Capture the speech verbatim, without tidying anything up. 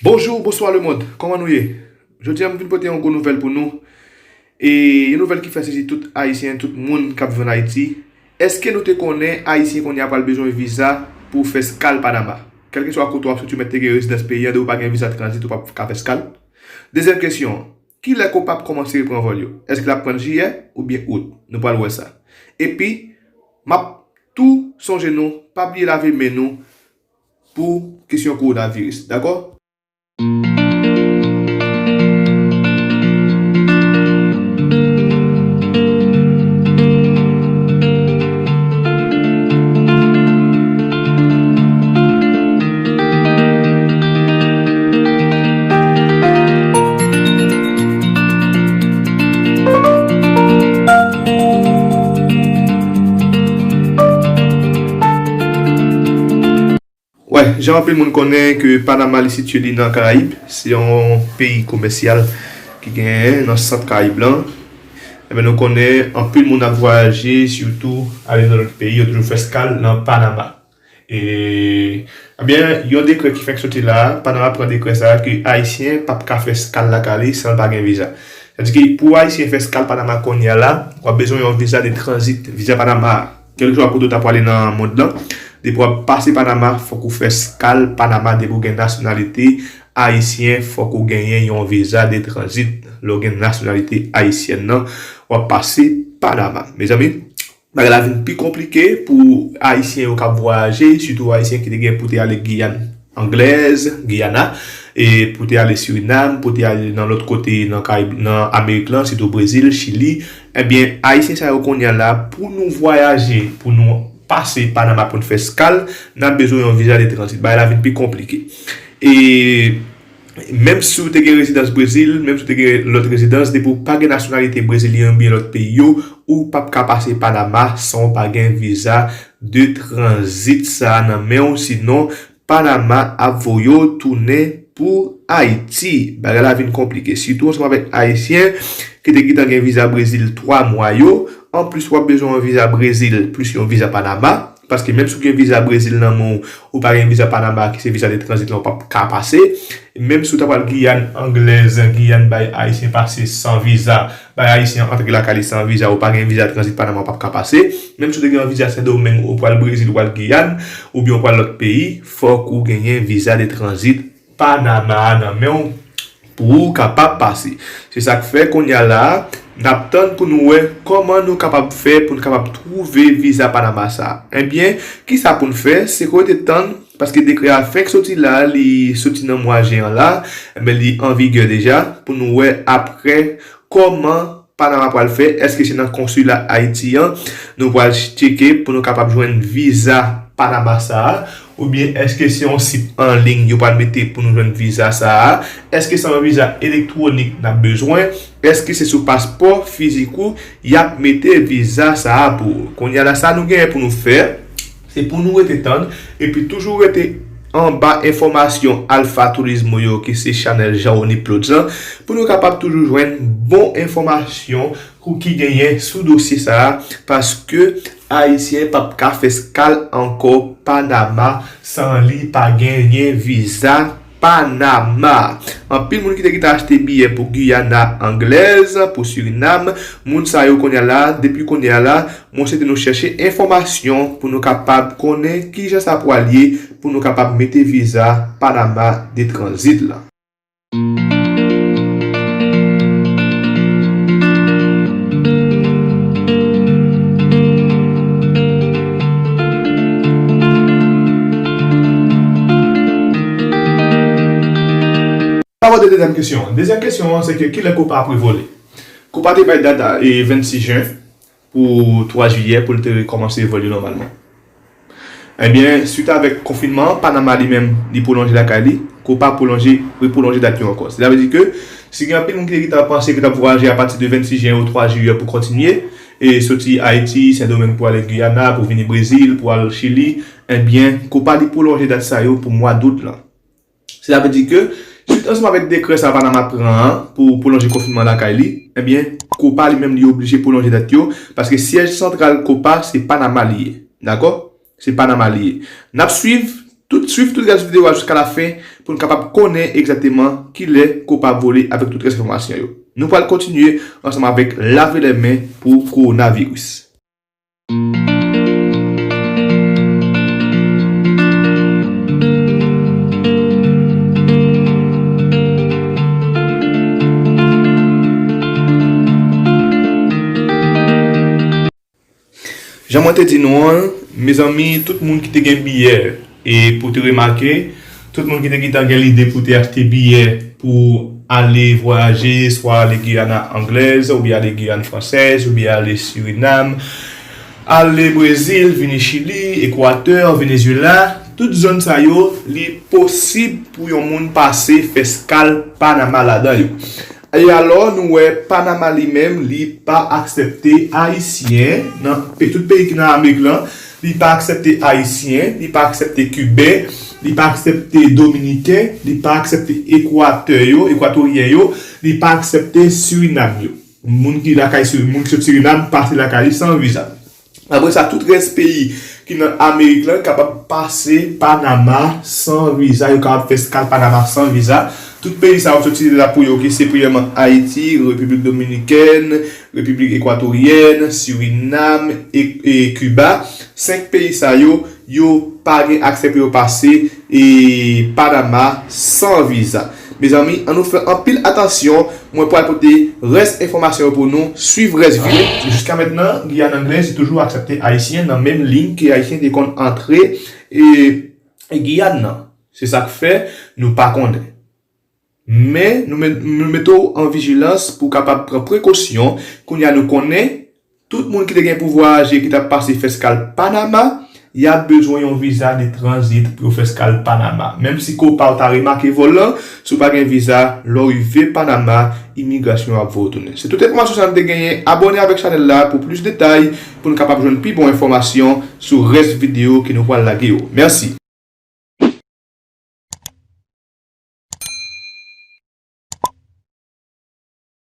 Bonjou, bonswa lemonn, kòman nou ye? Jodi a m vin pote yon gwo nouvèl pou nou. E yon nouvèl ki fè sezi tout Ayisyen, tout moun k ap viv ann Ayiti. Èske nou te konnen Ayisyen kounye a pral bezwen viza pou fè eskal Panama? Kèlkeswa kote w ap soti, ou mèt te gen rezidans peyi a, depi w pa gen viza tranzit, ou p ap ka fè eskal. Dezyèm kesyon, kilè COPA ap kòmanse repran vòl yo? Èske l ap pran jiyè oubyen out? Nou pral wè sa. Epi, m ap tou sonje nou, pa bliye lave men nou pou kesyon kowonaviris, dakò? Wè, jan anpil moun konnen ke Panama li sitiye li nan Karayib, se yon peyi komèsyal ki genyen nan sant Karayib lan. Ebyen, nou konnen anpil moun ap vwayaje, sitou ale nan lòt peyi, yo toujou fè eskal nan Panama. E, ebyen, yon dekrè ki fèk soti la, Panama pran dekrè sa a ke Ayisyen p ap ka fè eskal lakay li san l pa gen viza. Sa di ke pou Ayisyen fè eskal Panama kounye a la, w ap bezwen yon viza de tranzit, viza Panama a. Kèlkeswa kote w ta prale nan mond lan, depi w ap pase Panama, fòk ou fè eskal Panama depi w gen nasyonalite ayisyen, fòk ou genyen yon viza de tranzit. Lè w gen nasyonalite ayisyèn nan, w ap pase Panama. Mezanmi, bagay la vin pi konplike pou Ayisyen yo k ap vwayaje, sitou Ayisyen ki te gen pou te ale Giyàn Anglèz, Giyana, e pou te ale Sirinam, pou te ale nan lòt kote nan Karayib, nan Amerik lan, sitou Brezil, Chili. Ebyen, Ayisyen sa yo kounye a la, pou nou vwayaje, pou nou pase Panama pou n fè eskal, n ap bezwen yon viza de tranzit. Bagay la vin pi konplike. E menm si w te gen rezidans Brezil, menm si w te gen lòt rezidans, depi w pa gen nasyonalite brezilyen oubyen lòt peyi yo, ou p ap ka pase Panama san w pa gen viza de tranzit sa a nan men w, sinon Panama ap voye w tounen pou Ayiti. Bagay la vin konplike, sitou ansanm avèk Ayisyen ki te gentan gen viza Brezil twa mwa yo. Anplis, w ap bezwen yon viza Brezil plis yon viza Panama. Paske menm si w gen viza Brezil nan men w, ou pa gen viza Panama ki se viza de tranzit la, ou p ap ka pase. Menm si w ta pral Giyàn Anglèz, Giyàn bay Ayisyen pase san viza, bay Ayisyen antre lakay li san viza, ou pa gen viza tranzit Panama, ou p ap ka pase. Menm si w te gen yon viza Sendomeng, ou pral Brezil, ou pral Giyàn, oubyen ou pral lòt peyi, fòk ou genyen viza de tranzit Panama a nan men w pou ou kapab pase. Se sa k fè kounye a la a, n ap tann pou nou wè kòman nou kapab fè pou n kapab twouve viza Panama sa a. Ebyen, kisa pou n fè? Se rete tann, paske dekrè a fenk soti la, li soti nan mwa jen an la, ebyen, li an vigè deja, pou nou wè apre kòman Panama pral fè, èske se nan konsila Ayiti an nou pral tcheke pou nou kapab jwenn viza Panama sa a, oubyen èske se yon sit an liy yo pral mete pou nou jwenn viza sa a? Èske se yon viza elektwonik n ap bezwen? Èske se sou paspò fizik ou y ap mete viza sa a pou ou? Kounye a la, sa nou genyen pou nou fè, se pou nou rete tann, epi toujou rete anba enfòmasyon Alpha Turismo yo, ki se chanèl Jean Rony Plods lan, pou nou kapab toujou jwenn bon enfòmasyon ki genyen sou dosye sa a, paske Ayisyen p ap ka fè eskal ankò Panama san li pa genyen viza Panama. Anpil moun ki te gentan achte biyè pou Giyana Anglèz, pou Sirinam, moun sa yo kounye a la, depi kounye a la, mwen swete nou chèche enfòmasyon pou nou kapab konnen kijan sa pral ye, pou nou kapab mete viza Panama de tranzit la. N abòde dezyèm kesyon an. Dezyèm kesyon an, se ke kilè COPA ap revole? COPA te bay dat, e, vennsis jen pou twa jiyè pou l te rekòmanse vòl yo nòmalman. Ebyen, swit avèk konfinman an, Panama li menm, li pwolonje lakay li, COPA pwolonje, repwolonje dat yo ankò. Sètadi ke, si gen anpil moun ki te gentan panse ke t ap vwayaje apati de vennsis jen ou twa jiyè pou kontinye, e soti Ayiti, Sendomeng pou ale Giyana, pou vini Brezil, pou al Chili, ebyen, COPA li pwolonje dat sa yo pou mwa dout lan. Sètadi ke, swit ansanm avèk dekrè sa Panama pran an pou pwolonje konfinman lakay li, ebyen, COPA li menm li oblije pwolonje dat yo, paske syèj santral COPA se Panama li ye. Dakò? Se Panama li ye. N ap swiv tout, swiv tout rès videyo a jiska lafen pou n kapab konnen egzakteman kilè ke w pa vole avèk tout rès enfòmasyon yo. Nou pral kontinye ansanm avèk lave lè men pou kowonaviris. Jan mwen te di nou an, mezanmi, tout moun ki te gen biyè, e pou te remake, tout moun ki te gentan gen lide pou te achte biyè pou ale vwayaje, swa ale Giyana Anglèz, oubyen ale Giyàn Fransèz, oubyen ale Sirinam, ale Brezil, vini Chili, Ekwatè, Venezuela, tout zòn sa yo, li posib pou yon moun pase fè eskal Panama ladan yo. E alò, nou wè Panama li menm, li pa aksepte Ayisyen nan pe-, tout peyi ki nan Amerik lan, li pa aksepte Ayisyen, li pa aksepte Kiben, li pa aksepte Dominiken, li pa aksepte Ekwatè yo, Ekwatoryen yo, li pa aksepte Sirinam yo. Moun ki lakay Siri-, moun ki sot Sirinam pase lakay li san viza. Apre sa, tout rès peyi ki nan Amerik lan kapab pase Panama san viza, yo kapab fè eskal Panama san viza. Tout peyi sa yo sot site la pou yo ki se premyèman Ayiti, Repiblik Dominikèn, Repiblik Ekwatoryèn, Sirinam e, e Kiba. Senk peyi sa yo, yo pa gen aksè pou yo pase e Panama san viza. Mezanmi, ann nou fè anpil atansyon. Mwen pral pote rès enfòmasyon yo pou nou. Swiv rès videyo. Jiska mentnan, Giyàn Anglèz li toujou aksepte Ayisyen nan menm liy ke Ayisyen te konn antre e, e Giyàn nan. Se sa k fè nou pa konnen. Men, nou met-, nou mete w an vijilans pou w kapab pran prekosyon. Kounye a nou konnen, tout moun ki te gen pou vwayaje ki t ap pase fè eskal Panama, y ap bezwen yon viza de tranzit pou yo fè eskal Panama. Menm si ke w pa w ta remake vòl lan, si w pa gen viza, lè w rive Panama, imigrasyon ap voye w tounen. Se tout enfòmasyon sa n te genyen. Abòne avèk chanèl la pou plis detay, pou n kapab jwenn pi bon enfòmasyon sou rès videyo ke nou pral lage yo. Mèsi.